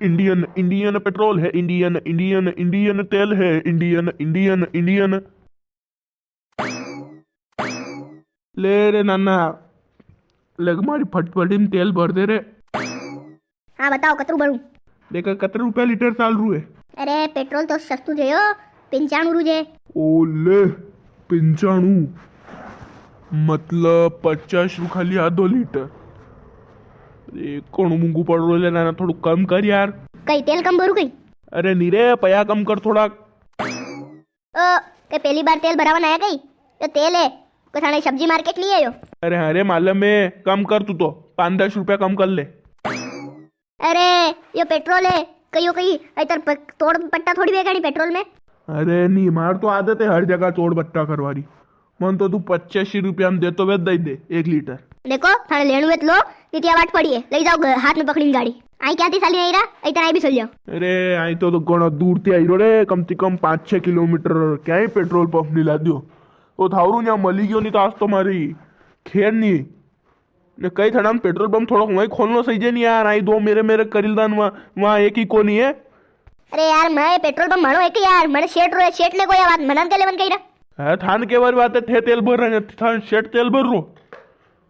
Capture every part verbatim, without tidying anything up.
Indian, Indian petrol है, Indian, Indian, Indian तेल है, इंडियन, इंडियन, इंडियन। ले रे नाना, लग मारी फटफटी में तेल भर दे रे। हाँ, बताओ, कतरू भरूं? देखा, कतरा रुपया लीटर चाल रू है? अरे, पेट्रोल तो सस्तू जे हो, पंचाणु रू जे। ओ ले, पंचाणु, मतलब पचास रू खाली आधो लीटर। अरे, घणो मूंगू पड़ रो ले नाना, थोड़ू कम कर यार। कई तेल कम भरू कई? अरे नी रे, पया कम कर थोड़ा। ओ, के पहली बार तेल भरावन आया कई? यो तेल है, कोई थाने सब्जी मार्केट नी आयो? अरे हाँ रे, मालूम है, कम कर तू तो, पाँच दस रुपया कम कर ले। अरे, यो पेट्रोल है, कई यो कई, अतर प-, तोड़ पट्टा थोड़ी बेगानी पेट्रोल में। अरे नी, मार तो आदत है हर जगह तोड़ पट्टा करवारी। मन तो तू पचासी रुपया में दे तो वे दई दे एक लीटर। देखो, थाने लेणू है तो लो, नी तो या वाट पड़ी है, लई जाओ घ-, हाथ में पकड़ीने गाड़ी। आई क्या थी साली आई रा, इतना आई भी चल जाओ। अरे, आई तो, तो घणा दूर थी आई रो रे, कम से कम पाँच छह किलोमीटर, क्या ही पेट्रोल पंप नी ला दियो। तो थावरू न्या मली गयो नी तो आज तो मारी खैर नी। ने कई थाना में पेट्रोल पंप थोड़ा वहीं खोलनो सही जे नी यार, आई दो मेरे, मेरे करिलदान वहाँ, वहाँ एक ही कोनी है। अरे यार, मैं पेट्रोल पंप मानो एक यार, मैंने सेठ रो है, सेठ ने कोई बात मनान के लेवन कही ना। है थान के बार बात है, थे तेल भर रहे हैं, थान सेठ तेल भर रो।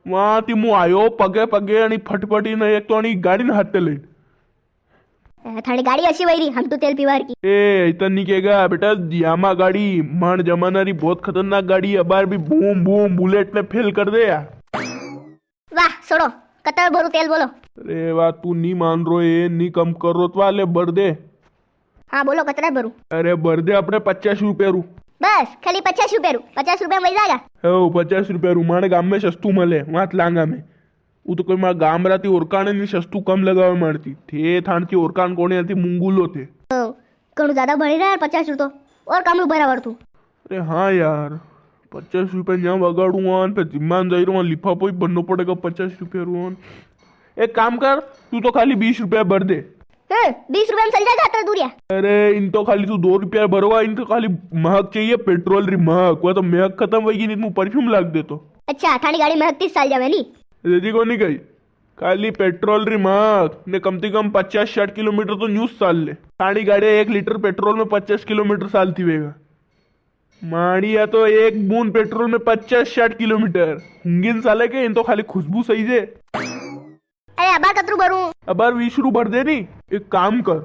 वहाँ ती मु आयो पगे पगे, अणी फटफटी ने एक तो अणी गाड़ी ने हाथ ते ले। अ, थारी गाड़ी अच्छी वही री, हम तो तेल पीवार की। ए, इतना नी केगा बेटा, यामा गाड़ी, माण जमाना री बहुत खतरनाक गाड़ी है, अबार भी बूम बूम बुलेट ने फेल कर दे यार। वाह, छोड़ो, कतरा भरू तेल बोलो? अरे वाह, तू नी मान रो, ए नी कम कर रो, तो वाले भर दे। हाँ, बोलो, कतरा भरू? अरे, भर दे अपने पचास रुपया रू। बस, खाली पचास रुपया रू, पचास रुपया में वही जाएगा? हो, पचास रुपया रू, मारे गाम में सस्तू मले, वहां लांगा में। वो तो कोई मारा गाम राती ओरकाने नी सस्तू कम लगावे मारती। थे थान की ओरकान कोने आती मुंगुलो थे। ओ, घणो ज्यादा भरी रहा यार, पचास रू तो और कम रू भरावर तू। अरे हाँ यार, पचास रुपया न्या वगाड़ूंगा, पे जिम्मान जाई रहा, लिफाफो ही बननो पड़ेगा पचास रुपया रू। एक काम कर, तू तो खाली बीस रुपया भर दे। हाँ, बीस रुपया में चल जाएगा अतरा दूरिया? अरे, इन तो खाली तू दो रुपया भरवा, इन तो खाली महक चाहिए, पेट्रोल री महक, वो तो महक खत्म होगी, नी तो परफ्यूम लाग दे तो। अच्छा, थानी गाड़ी महक तीस साल जावे नी? जदी कोनी कही, खाली पेट्रोल री महक, ने कम से कम पचास साठ किलोमीटर तो न्यूज साल ले। थानी गाड़ी एक लीटर पेट्रोल में पचास किलोमीटर साल थी वेगा। माड़िया तो एक बूंद पेट्रोल में पचास साठ किलोमीटर। हुंगिन साले के, इन तो खाली खुशबू सही जे। अरे, अबार कतरू भरूं? अबार बीस रू भर दे नी। एक काम कर,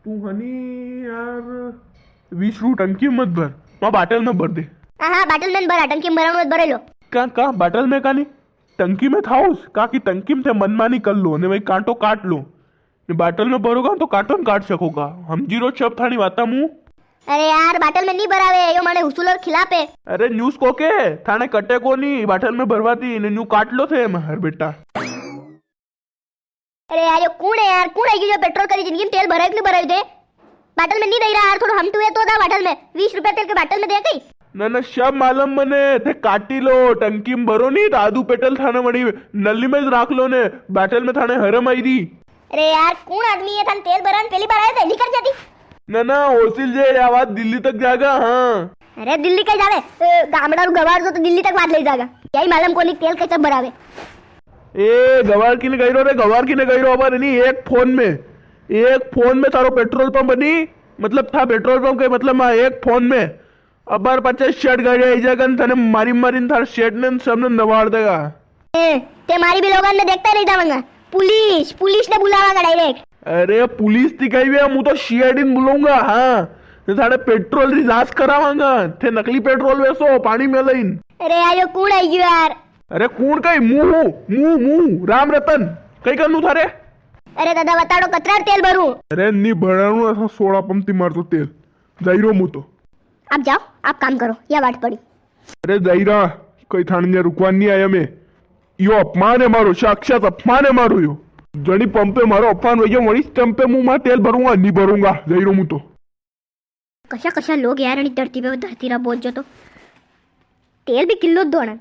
तू हनी यार, बीस रू टंकी में मत भर, वहाँ बाटल में भर दे। हाँ, हाँ, बाटल में भरा, टंकी में भराणू मत भरे लो। का, का बाटल में का नी? टंकी में था उस, का की टंकी में थे मनमानी कर लो, ने वही कांटो काट लो। ने बाटल में भरोगा तो काटो न काट सकोगा। हमजी रो छप थानी वाता मु। अरे यार, बाटल में नी भरावे, यो माने हुसूल और खिलाफ है। अरे न्यूज को के, थाने कटे कोनी, बाटल में भरवाती, ने न्यू काट लो थे महर बेटा। अरे यार, यो कूण है यार, कूण है यो पेट्रोल करी जिंदगी में तेल भरायो कि नी भरायो थे? बाटल में नी दई रहा यार, थोड़ा हम टुए तो था बाटल में, बीस रुपया तेल के बाटल में दे कई। ना, ना, सब मालूम मने, थे काटी लो, टंकी में भरो नी, तो आधू पेट्रोल थाने वणी नली में ज राख लो ने, बाटल में थाने हरम आई दी। अरे यार, कौन आदमी है, थाने तेल भरान पहली बार आया था, हेली कर जाती। ना, ना, होसिल जे, या बात दिल्ली तक जागा, हाँ। अरे, दिल्ली कई जावे? ए, गामड़ा रू गवार जो तो दिल्ली तक बात ले जागा। यही मालूम कोनी तेल कैसे भरावे। ए, गवार किने कही रो रे, गवार किने कही रो, अबार नी, एक फोन में, एक फोन में थारो पेट्रोल पंप नी, मतलब था पेट्रोल पंप के, मतलब हाँ, एक फोन में अबार पचास साठ गाड़ी आई जागा ने, थाने मारी मारी ने थारे सेठ ने सबने नवाड़ देगा। ए, ते मारी भी लोगन ने देखता रही जावांगा। पुलिस, पुलिस ने बुलावांगा direct। अरे, पुलिस ती कही वे, मु तो सीआईडी ने बुलाऊंगा, हाँ। ते थारे पेट्रोल री जांच करावांगा। थे नकली पेट्रोल वेचो, पानी में लईन। अरे यार, यो कौन आई गयो यार? अरे, कौन कही? मु हूँ, मु, मु, राम रतन। कई करनू थारे? अरे दादा, बताड़ो, कतरा तेल भरूं? अरे, नी भराणू, ऐसा सोलह पंप ती मार तो तेल। जाई रो मु तो। आप जाओ, आप काम करो, या वाट पड़ी। अरे जाई रा, कई थाने ने रुकवा नी आया मैं। यो अपमान है मारो, साक्षात अपमान है मारो यो। जणी पंपे मारो अपमान हो गया, वणी पंपे मु मां तेल भरूंगा, नी भरूंगा, जाई रो मु तो। कशा कशा लोग यार, अणी धरती पे, धरती रा बोझ जो तो। तेल भी किलो दो ना।